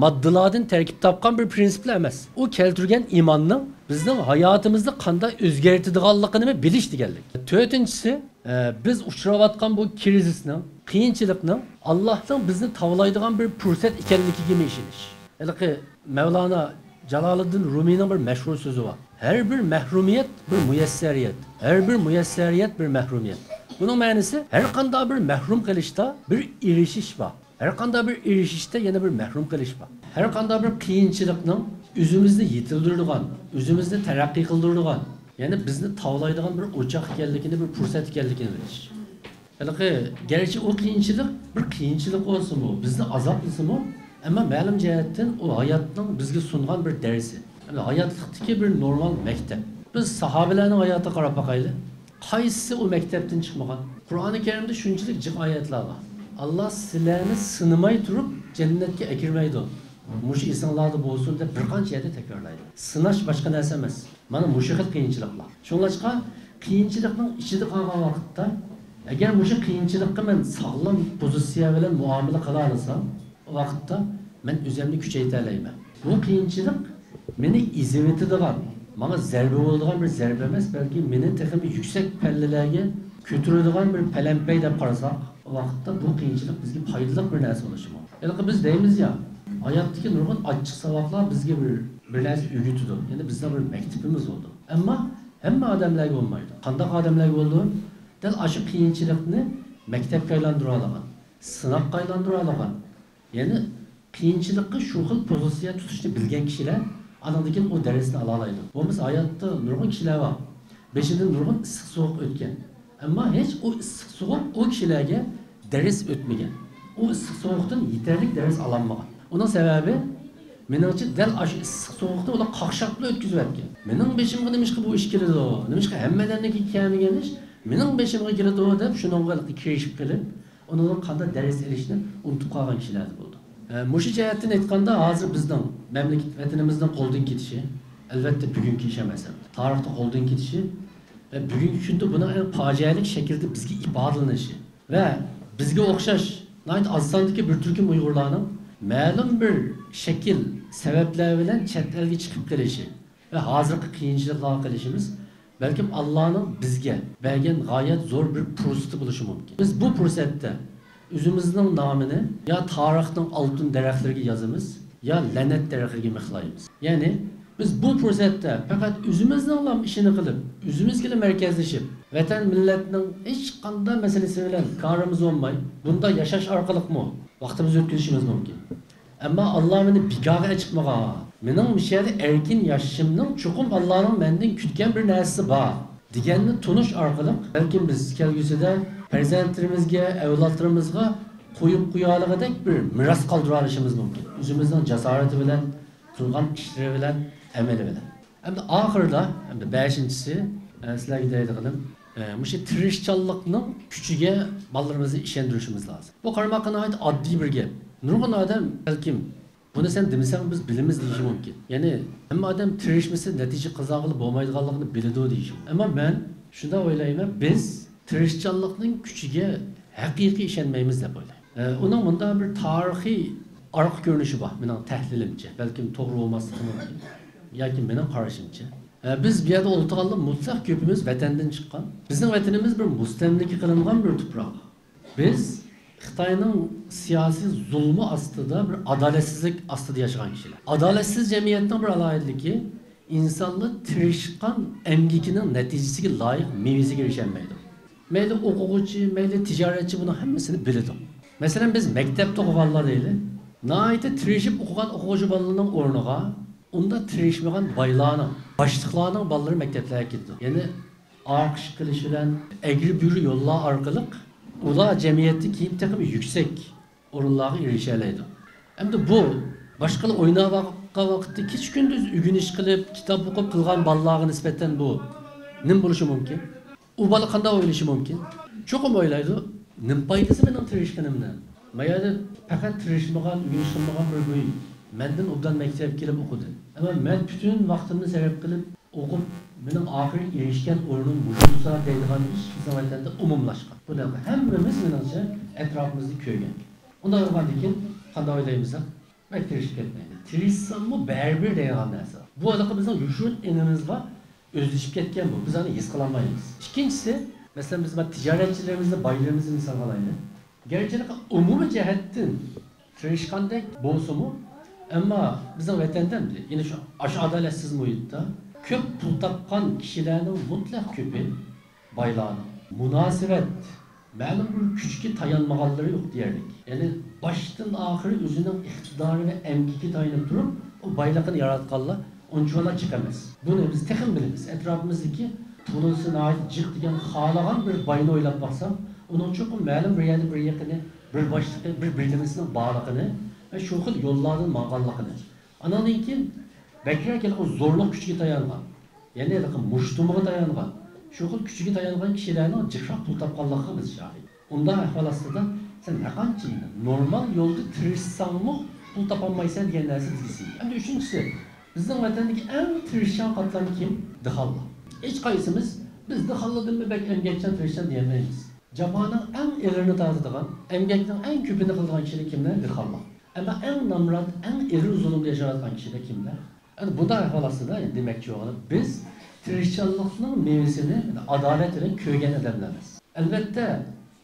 ماددىلاردىن تەركىب تاپقان بىر پىرىنسىپلا ئەمەس. ئۇ كەلتۈرگەن ئىماننىڭ بىزنىڭ ھاياتىمىزنى قانداق ئۆزگەرتىدىغانلىقىنىمۇ بىلىش دېگەنلىك. تۆتىنچىسى، ئە، بىز ئۇچراۋاتقان بۇ كىرىزىسنىڭ، قىيىنچىلىقنىڭ ئاللاھنىڭ بىزنى تاۋلايدىغان بىر پۇرسەت ئىكەنلىكىگىمۇ ئىشىنىش. ھېلىقى مەۋلانا جالالىدىن رۇمىينىڭ بىر مەشھۇر سۆزى بار. ھەر بىر مەھرۇمىيەت بىر مۇيەسسەرىيەت. ھەر بىر مۇيەسسەرىيەت بىر مەھرۇمىيەت. بۇنىڭ مەنىسى، ھەر قانداق بىر مەھرۇم قېلىشتا بىر ئېرىشىش بار. ھەر قانداق بىر ئېرىشىشتە يەنە بىر مەھرۇم قېلىش بار. ھەر قانداق بىر قىيىنچىلىقنىڭ ئۆزىمىزنى يېتىلدۈرىدىغان، ئۆزىمىزنى تەرەققىي قىلدۇرىدىغان، يەنى بىزنى تاۋلايدىغان بىر ئوچاق ئىكەنلىكىنى، بىر پۇرسەت ئىكەنلىكىنى بىلىش. ھېلىقى، گەرچە ئۇ قىيىنچىلىق بىر قىيىنچىلىق بولسىمۇ، بىزنى ئازابلىسىمۇ، ئەمما مەلۇم جەھەتتىن ئۇ ھاياتنىڭ بىزگە سۇنغان بىر دەرسى. يەنى ھاياتلىقتىكى بىر نورمال مەكتەپ. بىز ساھابىلەرنىڭ ھاياتىغا قاراپ باقايلى. قايسىسى ئۇ مەكتەپتىن چىقمىغان؟ قۇرئانى كەرىمدە شۇنچىلىك جىق ئايەتلەر بار. ئاللا سىلەرنى سىنىماي تۇرۇپ جەننەتكە ئەكىرمەيدۇ. مۇشۇ ئېسىڭلاردا بولسۇن دەپ بىر قانچە يەردە تەكرارلايدۇ. سىناش باشقا نەرسە ئەمەس. مانا مۇشۇ خىل قىيىنچىلىقلار. شۇڭلاشقا قىيىنچىلىقنىڭ ئىچىدە قالغان ۋاقىتتا، ئەگەر مۇشۇ قىيىنچىلىققا مەن ساغلام پوزىتسىيە بىلەن مۇئامىلە قىلالىسام، ئۇ ۋاقىتتا مەن ئۆزۈمنى كۈچەيتەلەيمەن. بۇ قىيىنچىلىق مېنى ئېزىۋېتىدىغان، ماڭا زەربە بولىدىغان بىر زەربە ئەمەس، بەلكى مېنى تېخىمۇ يۈكسەك پەللىلەرگە كۆتۈرىدىغان بىر پەلەمپەي دەپ قارىساق، ئۇ ۋاقىتتا بۇ قىيىنچىلىق بىزگە پايدىلىق بىر نەرسە بولۇشى مۇمكىن. ھېلىقى بىز دەيمىز يا، ھاياتتىكى نۇرغۇن ئاچچىق ساۋاقلار بىزگە بىر، بىر نەرسە ئۆگىتىدۇ. يەنى بىزنىڭ بىر مەكتىپىمىز بولىدۇ. ئەمما ھەممە ئادەملەرگە بولمايدۇ. قانداق ئادەملەرگە بولىدۇ؟ دەل ئاشۇ قىيىنچىلىقنى مەكتەپكە ئايلاندۇرالىغان، سىناققا ئايلاندۇرالىغان، يەنى قىيىنچىلىققا شۇ خىل پوزىتسىيە تۇتۇشنى بىلگەن كىشىلەر ئانىڭدىن كېيىن ئۇ دەرسنى ئالالايدۇ. بولمىسا ھاياتتا نۇرغۇن كىشىلەر بار. بېشىدىن نۇرغۇن ئىسسىق سوغۇق ئۆتكەن. ئەمما ھېچ ئۇ ئىسسىق سوغۇق ئۇ كىشىلەرگە دەرس ئۆتمىگەن. ئۇ ئىسسىق سوغۇقتىن يېتەرلىك دەرس ئالالمىغان. ئۇنىڭ سەۋەبى، مېنىڭچە، دەل ئاشۇ ئىسسىق سوغۇقنى ئۇلار قاقشاپلا ئۆتكۈزۈۋەتكەن. مېنىڭ بېشىمغا نېمىشقا بۇ ئىش كېلىدۇ؟ نېمىشقا ھەممىلەرنىڭكىگە كەلمىگەن ئىش مېنىڭ بېشىمغا كېلىدۇ دەپ شۇنىڭغا كىرىشىپ قېلىپ، ئۇنىڭدىن قانداق دەرس ئېلىشنى ئۇنتۇپ قالغان كىشىلەردە بولىدۇ. ئە، مۇشۇ جەھەتتىن ئېيتقاندا، ھازىر بىزنىڭ مەملىكەت، ۋەتىنىمىزنىڭ قولدىن كېتىشى، ئەلۋەتتە، بۈگۈنكى ئىش ئەمەس، تارىختا قولدىن كېتىشى ۋە بۈگۈنكى كۈندە بۇنىڭ ئەڭ پاجىئەلىك شەكىلدە بىزگە ئىپادىلىنىشى ۋە بىزگە ئوخشاش ناھايىتى ئاز ساندىكى بىر تۈركۈم ئۇيغۇرلارنىڭ مەلۇم بىر شەكىل، سەۋەبلەر بىلەن چەت ئەلگە چىقىپ قېلىشى ۋە ھازىرقى قىيىنچىلىقلارغا قېلىشىمىز بەلكىم ئاللانىڭ بىزگە بەرگەن غايەت زور بىر پۇرسىتى بولۇشى مۇمكىن. بىز بۇ پۇرسەتتە ئۆزىمىزنىڭ نامىنى يا تارىخنىڭ ئالتۇن دەرەخلىرىگە يازىمىز، يا لەنەت دەرىخىگە مىخلايمىز. يەنى بىز بۇ پۇرسەتتە پەقەت ئۆزىمىزنىڭلا ئىشىنى قىلىپ، ئۆزىمىزگىلا مەركەزلىشىپ، ۋەتەن مىللەتنىڭ ھېچقانداق مەسىلىسى بىلەن كارىمىز بولماي، بۇنداق ياشاش ئارقىلىقمۇ ۋاقتىمىزنى ئۆتكۈزۈشىمىز مۇمكىن. ئەمما ئاللا مېنى بىكارغا ئەچىقمىغان، مېنىڭ مۇشۇ يەردە ئەركىن ياشىشىمنىڭ چوقۇم ئاللانىڭ مەندىن كۈتكەن بىر نەرسىسى بار دېگەننى تونۇش ئارقىلىق، بەلكىم بىز كەلگۈسىدە پەرزەنتلىرىمىزگە، ئەۋلادلىرىمىزغا قويۇپ قويالىغۇدەك بىر مىراس قالدۇرالىشىمىز مۇمكىن. ئۆزىمىزنىڭ جاسارىتى بىلەن، قىلغان ئىشلىرى بىلەن، ئەمىلى بىلەن. ئەمدى ئاخىرىدا، ئەمدى بەشىنچىسى، ئە، سىلەرگە دەيدىغىنىم، ئە، مۇشۇ تىرىشچانلىقنىڭ كۈچىگە بالىلىرىمىزنى ئىشەندۈرۈشىمىز لازىم. بۇ قارىماققا ناھايىتى ئاددىي بىر گەپ. نۇرغۇن ئادەم بەلكىم بۇنى سەن دېمىسەڭ بىز بىلىمىز دېيىشى مۇمكىن. يەنى ھەممە ئادەم تىرىشمىسا نەتىجە قازانغىلى بولمايدىغانلىقىنى بىلىدۇ دېيىشى مۇمكىن. ئەمما مەن شۇنداق ئويلايمەن، بىز تىرىشچانلىقنىڭ كۈچىگە ھەقىقىي ئىشەنمەيمىز دەپ ئويلايمەن. ئە، ئۇنىڭ مۇنداق بىر تارىخىي ئارقا كۆرۈنۈشى بار، مېنىڭ تەھلىلىمچە. بەلكىم توغرا بولماسلىقى مۇمكىن. ياكى مېنىڭ قارىشىمچە. ئە، بىز بۇ يەردە ئولتۇرغانلار مۇتلەق كۆپىمىز ۋەتەندىن چىققان. بىزنىڭ ۋەتىنىمىز بىر مۇستەملىكە قىلىنغان بىر تۇپراق. بىز خىتاينىڭ سىياسىي زۇلمى ئاستىدا، بىر ئادالەتسىزلىك ئاستىدا ياشىغان كىشىلەر. ئادالەتسىز جەمئىيەتنىڭ بىر ئالاھىدىلىكى، ئىنسانلار تىرىشقان ئەمگىكىنىڭ نەتىجىسىگە لايىق مېۋىسىگە ئېرىشەلمەيدۇ. مەيلى ئوقۇغۇچى، مەيلى تىجارەتچى، بۇنىڭ ھەممىسىنى بىلىدۇ. مەسىلەن، بىز مەكتەپتە ئوقۇغانلار دەيلى، ناھايىتى تىرىشىپ ئوقۇغان ئوقۇغۇچى بالىلارنىڭ ئورنىغا ئۇنداق تىرىشمىغان بايلارنىڭ، باشلىقلارنىڭ بالىلىرى مەكتەپلەرگە كېتىدۇ. يەنى ئارقا ئىش قىلىش بىلەن ئەگرى-بۈگرى يوللار ئارقىلىق ئۇلار جەمئىيەتتە كېيىن تېخىمۇ يۈكسەك ئورۇنلارغا ئېرىشەلەيدۇ. ئەمدى بۇ باشقىلار ئويناۋاتقان ۋاقىتتا كېچە-كۈندۈز ئۆگىنىش قىلىپ، كىتاب ئوقۇپ قىلغان بالىلارغا نىسبەتەن بۇ نېمە بولۇشى مۇمكىن؟ ئۇ بالا قانداق ئويلىشى مۇمكىن؟ چوقۇم ئويلايدۇ، نېمە پايدىسى مېنىڭ تىرىشقىنىمنىڭ؟ ما يەردە پەقەت تىرىشمىغان، ئۆگىنىش قىلمىغان بىر بوي مەندىن ئوبدان مەكتەپكە كېلىپ ئوقۇدى. ئەمما مەن پۈتۈن ۋاقتىمنى سەرپ قىلىپ، ئوقۇپ، مېنىڭ ئاخىرى ئېرىشكەن ئورنۇم مۇشۇ بولسا دەيدىغان ئىش بىزنىڭ ۋەتەندە ئومۇملاشقان. بۇنى ھەممىمىز، مېنىڭچە، ئەتراپىمىزدا كۆرگەن. ئۇنداق بولغاندىن كېيىن قانداق ئويلايمىز؟ بەك تىرىشىپ كەتمەيلى. تىرىشساممۇ بەرىبىر دەيدىغان نەرسە بار. بۇ ھېلىقى بىزنىڭ يوشۇرۇن ئېڭىمىزغا ئۆزلىشىپ كەتكەن بۇ. بىز ئۇنى ھېس قىلالمايمىز. ئىككىنچىسى، مەسىلەن، بىز مانا تىجارەتچىلىرىمىزنى، بايلىرىمىزنى مىسالغا ئالايلى. گەرچە ئومۇمىي جەھەتتىن تىرىشقاندەك بولسىمۇ، ئەمما بىزنىڭ ۋەتەندە، يەنە شۇ، ئاشۇ ئادالەتسىز مۇھىتتا كۆپ پۇل تاپقان كىشىلەرنىڭ مۇتلەق كۆپى بايلارنىڭ مۇناسىۋەت، مەلۇم بىر كۈچكە تايانمىغانلىرى يوق دېيەرلىك. يەنى باشتىن ئاخىرى ئۆزىنىڭ ئىقتىدارى ۋە ئەمگىكىگە تايىنىپ تۇرۇپ، ئۇ بايلىقىنى ياراتقانلار ئۇنچىۋالا جىق ئەمەس. بۇنى بىز تېخىمۇ بىلىمىز. ئەتراپىمىزدىكى پۇلىسى ناھايىتى جىق دېگەن خالىغان بىر باينى ئويلاپ باقساق، ئۇنىڭ چوقۇم مەلۇم بىر يەردە بىر يېقىنى، بىر باشلىقى، بىر بىرلىمىسىنىڭ بارلىقىنى ۋە شۇ خىل يوللاردىن ماڭغانلىقىنى، ئانىڭدىن كېيىن بەكرەك ھېلىقى زورلۇق كۈچىگە تايانغان، يەنى ھېلىقى مۇشتۇمىغا تايانغان، شۇ خىل كۈچىگە تايانغان كىشىلەرنىڭ جىقراق پۇل تاپقانلىقىغا بىز شاھىت. ئۇنداق ئەھۋال ئاستىدا سەن ھەرقانچە نورمال يولدا تىرىشساڭمۇ پۇل تاپالمايسەن دېگەن نەرسە بىزگە سىڭگەن. ئەمدى ئۈچىنچىسى، بىزنىڭ ۋەتەندىكى ئەڭ تىرىشچان قاتلام كىم؟ دېھقانلار. ھېچقايسىمىز بىز دېھقانلاردىنمۇ بەك ئەمگەكچان، تىرىشچان دېيەلمەيمىز. جاپانىڭ ئەڭ ئېغىرىنى تارتىدىغان، ئەمگەكنىڭ ئەڭ كۆپىنى قىلىدىغان كىشىلەر كىملەر؟ دېھقانلار. ئەمما ئەڭ نامرات، ئەڭ ئېغىر زۇلۇمدا ياشاۋاتقان كىشىلەر كىملەر؟ ئەنە بۇنداق ئەھۋال ئاستىدا، يەنى دېمەكچى بولغىنىم، بىز تىرىشچانلىقنىڭ مېۋىسىنى، يەنى ئادالەت بىلەن كۆرگەن ئادەملەرمىز. ئەلۋەتتە،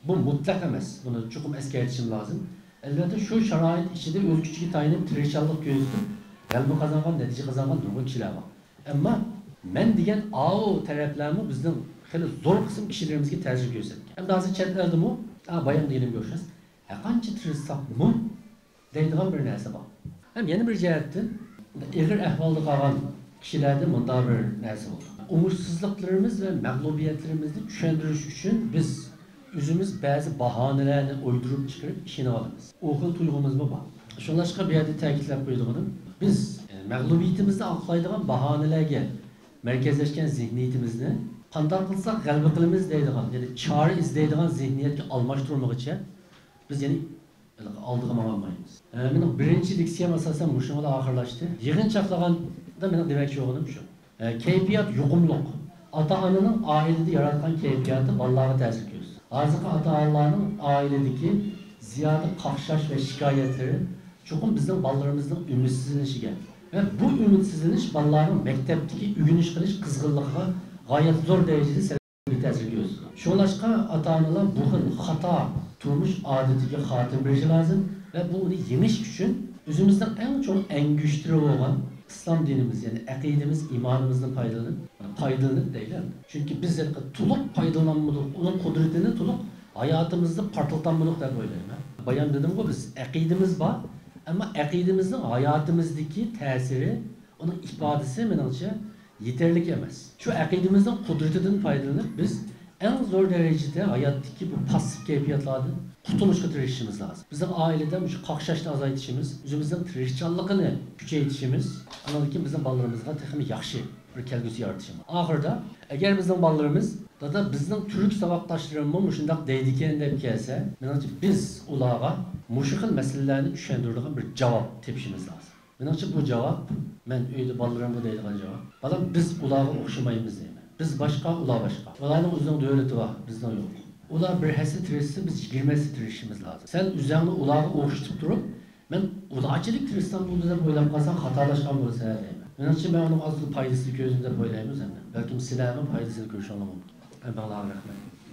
بۇ مۇتلەق ئەمەس. بۇنى چوقۇم ئەسكەرتىشىم لازىم. ئەلۋەتتە، شۇ شارائىت ئىچىدە ئۆز كۈچىگە تايىنىپ، تىرىشچانلىق كۆرسىتىپ، غەلىبە قازانغان، نەتىجە قازانغان نۇرغۇن كىشىلەر بار. ئەمما مەن دېگەن ئاۋۇ تەرەپلەرمۇ بىزنىڭ خېلى زور قىسىم كىشىلىرىمىزگە تەسىر كۆرسەتكەن. ئەمدى ھازىر چەت ئەلدىمۇ، ئا، بايام دېگىنىمگە ئوخشاش، ھەرقانچە تىرىشساقمۇ دەيدىغان بىر نەرسە بار. ھەم يەنە بىر جەھەتتىن، ئېغىر ئەھۋالدا قالغان كىشىلەردە مۇنداق بىر نەرسە بولىدۇ. ئوڭۇشسىزلىقلىرىمىز ۋە مەغلۇبىيەتلىرىمىزنى چۈشەندۈرۈش ئۈچۈن بىز ئۆزىمىز بەزى باھانىلەرنى ئويدۇرۇپ چىقىرىپ ئىشىنىۋالىمىز. ئۇ خىل تۇيغۇمىزمۇ بار. شۇڭلاشقا بۇ يەردە تەكىتلەپ قويىدىغىنىم، بىز، ئە، مەغلۇبىيىتىمىزنى ئاقلايدىغان باھانىلەرگە مەركەزلەشكەن زېھنىيىتىمىزنى قانداق قىلساق غەلىبە قىلىمىز دەيدىغان، يەنى چارە ئىزدەيدىغان زېھنىيەتكە ئالماشتۇرمىغۇچە بىز يەنە ئالدىغا ماڭالمايمىز. ئە، مېنىڭ بىرىنچى لېكسىيەم ئاساسەن مۇشۇنىڭ بىلەن ئاخىرلاشتى. يىغىنچاقلىغاندا مېنىڭ دېمەكچى بولغىنىم شۇ. ئە، كەيپىيات يۇقۇملۇق. ئاتا-ئانىنىڭ ئائىلىدە ياراتقان كەيپىياتى بالىلارغا تەسىر كۆرسىتىدۇ. ھازىرقى ئاتا-ئانىلارنىڭ ئائىلىدىكى زىيادە قاقشاش ۋە شىكايەتلىرى چوقۇم بىزنىڭ بالىلىرىمىزنىڭ ئۈمىدسىزلىنىشىگە ۋە بۇ ئۈمىدسىزلىنىش بالىلارنىڭ مەكتەپتىكى ئۆگىنىش قىلىش قىزغىنلىقىغا غايەت زور دەرىجىدە سەلبىي تەسىر كۆرسىتىدۇ. شۇڭلاشقا ئاتا-ئانىلار بۇ خىل خاتا تۇرمۇش ئادىتىگە خاتىمە بېرىشى لازىم ۋە بۇنى يېڭىش ئۈچۈن ئۆزىمىزنىڭ ئەڭ چوڭ ئەڭگۈشتىرى بولغان ئىسلام دىنىمىز، يەنى ئەقىدىمىز، ئىمانىمىزدىن پايدىلىنىپ، پايدىلىنىپ دەيلى. چۈنكى بىز ھېلىقى تولۇق پايدىلىنالمىدۇق، ئۇنىڭ قۇدرىتىنى تولۇق ھاياتىمىزدا پارتلىتالمىدۇق دەپ ئويلايمەن. بايام دېدىمغۇ، بىز ئەقىدىمىز بار، ئەمما ئەقىدىمىزنىڭ ھاياتىمىزدىكى تەسىرى، ئۇنىڭ ئىپادىسى مېنىڭچە يېتەرلىك ئەمەس. شۇ ئەقىدىمىزنىڭ قۇدرىتىدىن پايدىلىنىپ، بىز ئەڭ زور دەرىجىدە ھاياتتىكى بۇ پاسسىپ كەيپىياتلاردىن قۇتۇلۇشقا تىرىشىشىمىز لازىم. بىزنىڭ ئائىلىدە مۇشۇ قاقشاشنى ئازايتىشىمىز، ئۆزىمىزنىڭ تىرىشچانلىقىنى كۈچەيتىشىمىز، ئانىڭدىن كېيىن بىزنىڭ بالىلىرىمىزغا تېخىمۇ ياخشى بىر كەلگۈسى يارىتىشىمىز. ئاخىرىدا، ئەگەر بىزنىڭ بالىلىرىمىز، دادا، بىزنىڭ تۈرك ساۋاقداشلىرىممۇ مۇشۇنداق دەيدىكەن دەپ كەلسە، مېنىڭچە بىز ئۇلارغا مۇشۇ خىل مەسىلىلەرنى چۈشەندۈرىدىغان بىر جاۋاب تېپىشىمىز لازىم. مېنىڭچە بۇ جاۋاب، مەن ئۆيدە بالىلىرىمغا دەيدىغان جاۋاب، بالام، بىز ئۇلارغا ئوخشىمايمىز دەيمەن. بىز باشقا، ئۇلار باشقا. ئۇلارنىڭ ئۆزىنىڭ دۆلىتى بار، بىزنىڭ يوق. ئۇلار بىر ھەسسە تىرىشسا، بىز يىگىرمە ھەسسە تىرىشىشىمىز لازىم. سەن ئۆزۈڭنى ئۇلارغا ئوخشىتىپ تۇرۇپ، مەن ئۇلارچىلىك تىرىشسام بولدى دەپ ئويلاپ قالساڭ، خاتالاشقان بولىسەن دەيمەن. مېنىڭچە، مەن ئۇنىڭ ئازغىنە پايدىسىنى كۆردۈم دەپ ئويلايمەن سەندىن. بەلكىم سىلەرمۇ پايدىسىنى كۆرۈشۈڭلار مۇمكىن. ھەممىڭلارغا رەھمەت.